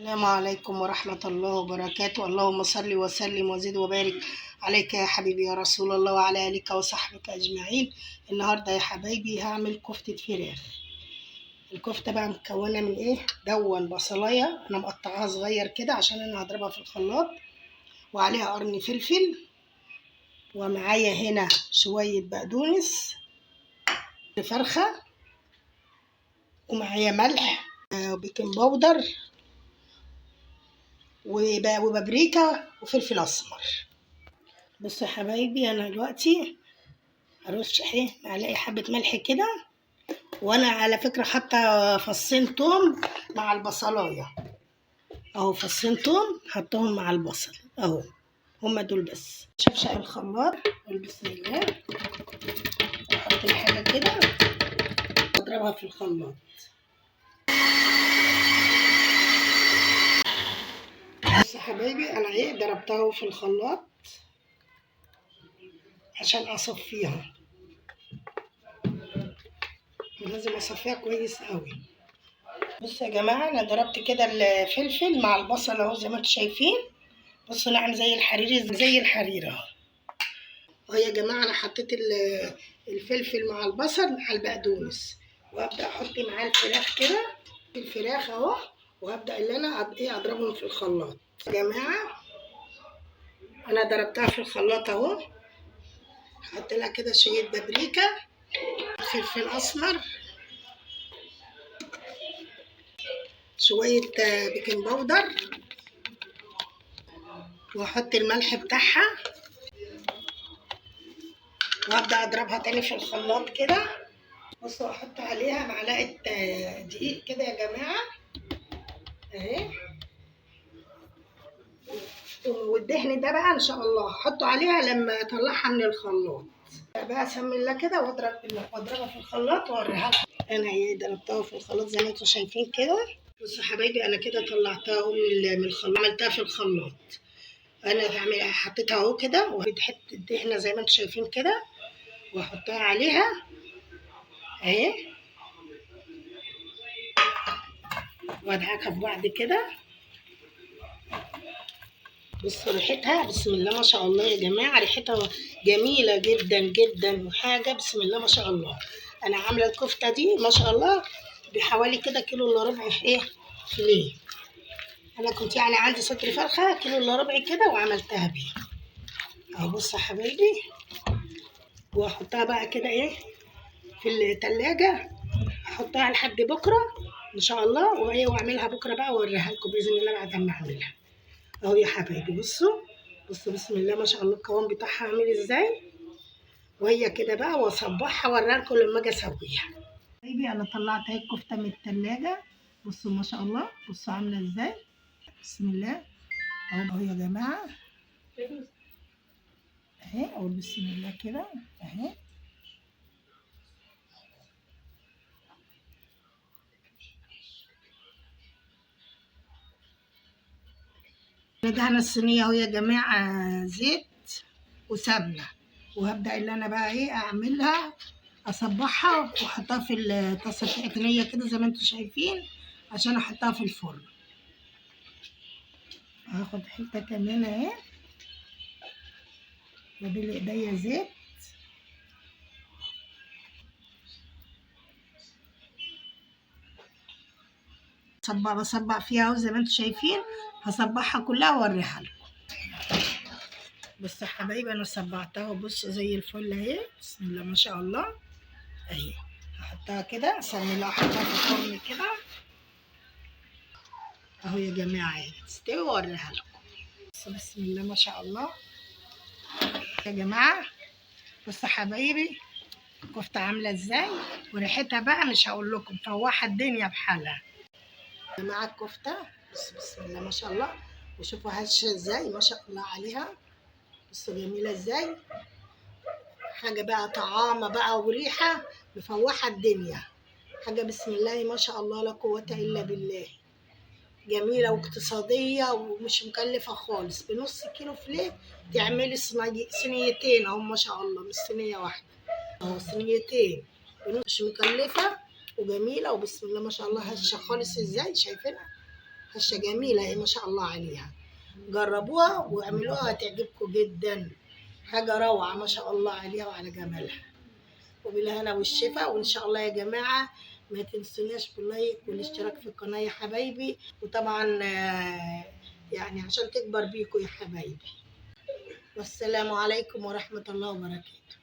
السلام عليكم ورحمة الله وبركاته. اللهم صل وسلم وزد وبارك عليك يا حبيبي يا رسول الله وعلى آلك وصحبك أجمعين. النهاردة يا حبايبي هعمل كفتة فراخ. الكفتة بقى مكونة من ايه؟ دون بصلاية انا مقطعاها صغير كده عشان انا هضربها في الخلاط، وعليها قرن فلفل، ومعايا هنا شوية بقدونس، فرخة، ومعايا ملح وبيكنج باودر وبابريكا وفلفل اسمر. بصوا يا حبايبي انا دلوقتي هرش ايه معلقه حبه ملح كده، وانا على فكرة حاطه فصين توم مع البصلايه اهو، فصين توم حطهم مع البصل اهو، هما دول بس. شفشق الخلاط، بسم الله، احط الحاجة كده واضربها في الخلاط. بصوا يا حبايبي انا ايه ضربتها في الخلاط عشان اصفيها، لازم اصفيها كويس قوي. بصوا يا جماعة انا ضربت كده الفلفل مع البصل اهو زي ما انتم شايفين، بصوا ناعم زي الحرير، زي الحرير اهو. اهو يا جماعة انا حطيت الفلفل مع البصل مع البقدونس، وابدا احط معاه الفراخ كده، الفراخ اهو، وهبدا اللي انا ايه اضربهم في الخلاط. يا جماعة انا ضربتها في الخلاط اهو، هحط لها كده شوية بابريكا، فلفل اسمر، شوية بيكنج باودر، واحط الملح بتاعها، وابدا اضربها تاني في الخلاط كده. بصوا احط عليها معلقه دقيق كده يا جماعة اهي، والدهن ده بقى ان شاء الله هحطه عليها لما اطلعها من الخلاط. بقى اسمي الله كده واضربها في الخلاط واوريها لكم. انا ايه ضربتها في الخلاط زي ما انتم شايفين كده. بصوا حبايبي انا كده طلعتها من الخلاط، عملتها في الخلاط، انا هعملها حطيتها اهو كده، وحتة الدهنه زي ما انتم شايفين كده، واحطها عليها اهي، وادعكها في بعض كده. بصوا ريحتها بسم الله ما شاء الله يا جماعة، ريحتها جميلة جدا جدا، وحاجه بسم الله ما شاء الله. انا عامله الكفتة دي ما شاء الله بحوالي كده كيلو الا ربع في ايه فيليه، انا كنت يعني عندي صدر فرخة كيلو الا ربع كده وعملتها بيه اهو. بصوا يا حبايبي، واحطها بقى كده ايه في التلاجة، احطها لحد بكره ان شاء الله، وايه واعملها بكره بقى واوريها لكم باذن الله بعد ما اعملها اهو يا حبايبي. بصوا بصوا بسم الله ما شاء الله القوام بتاعها عامل ازاي، وهي كده بقى، واصبحها واوريها لكم لما اجي اسويها. حبايبي انا طلعت اهي الكفتة من التلاجة، بصوا ما شاء الله، بصوا عامله ازاي، بسم الله اهو يا جماعة اهي، اقول بسم الله كده اهي. دهن الصينية اهو يا جماعة زيت وسمنه، وهبدا اللي انا بقى ايه اعملها اصبحها واحطها في الطاسه التقنية كده زي ما انتم شايفين عشان احطها في الفرن. هاخد حتة كمان اهي، وابل ايديا زيت، بصبع فيها اهو زي ما انتم شايفين، هصبعها كلها واوريها لكم. بصوا يا حبايبي انا صبعتها وبصوا زي الفل اهي بسم الله ما شاء الله اهي. هحطها كده اسمي الله، احطها في الفرن كده اهو يا جماعة اهي تستوي واوريها لكم. بصوا بسم الله ما شاء الله يا جماعة. بصوا حبايبي الكفتة عامله ازاي، وريحتها بقى مش هقول لكم، فواحه الدنيا بحالها يا جماعة. الكفتة بصوا بسم الله ما شاء الله، وشوفوا هشه ازاي ما شاء الله عليها، بصوا جميلة ازاي، حاجة بقى طعامه بقى وريحه مفوحه الدنيا، حاجة بسم الله ما شاء الله لا قوة الا بالله، جميلة واقتصادية ومش مكلفة خالص. بنص كيلو فيليه تعملي صينيتين اهو ما شاء الله، مش صينية واحدة اهو، صينيتين، مش مكلفة وجميلة، وبسم الله ما شاء الله هشه خالص ازاي، شايفينها هشه جميلة ايه ما شاء الله عليها. جربوها واعملوها هتعجبكم جدا، حاجة روعه ما شاء الله عليها وعلى جمالها. وبالهنا والشفا. وان شاء الله يا جماعة ما تنسوناش بال like والاشتراك في القناة يا حبايبي، وطبعا يعني عشان تكبر بيكم يا حبايبي. والسلام عليكم ورحمة الله وبركاته.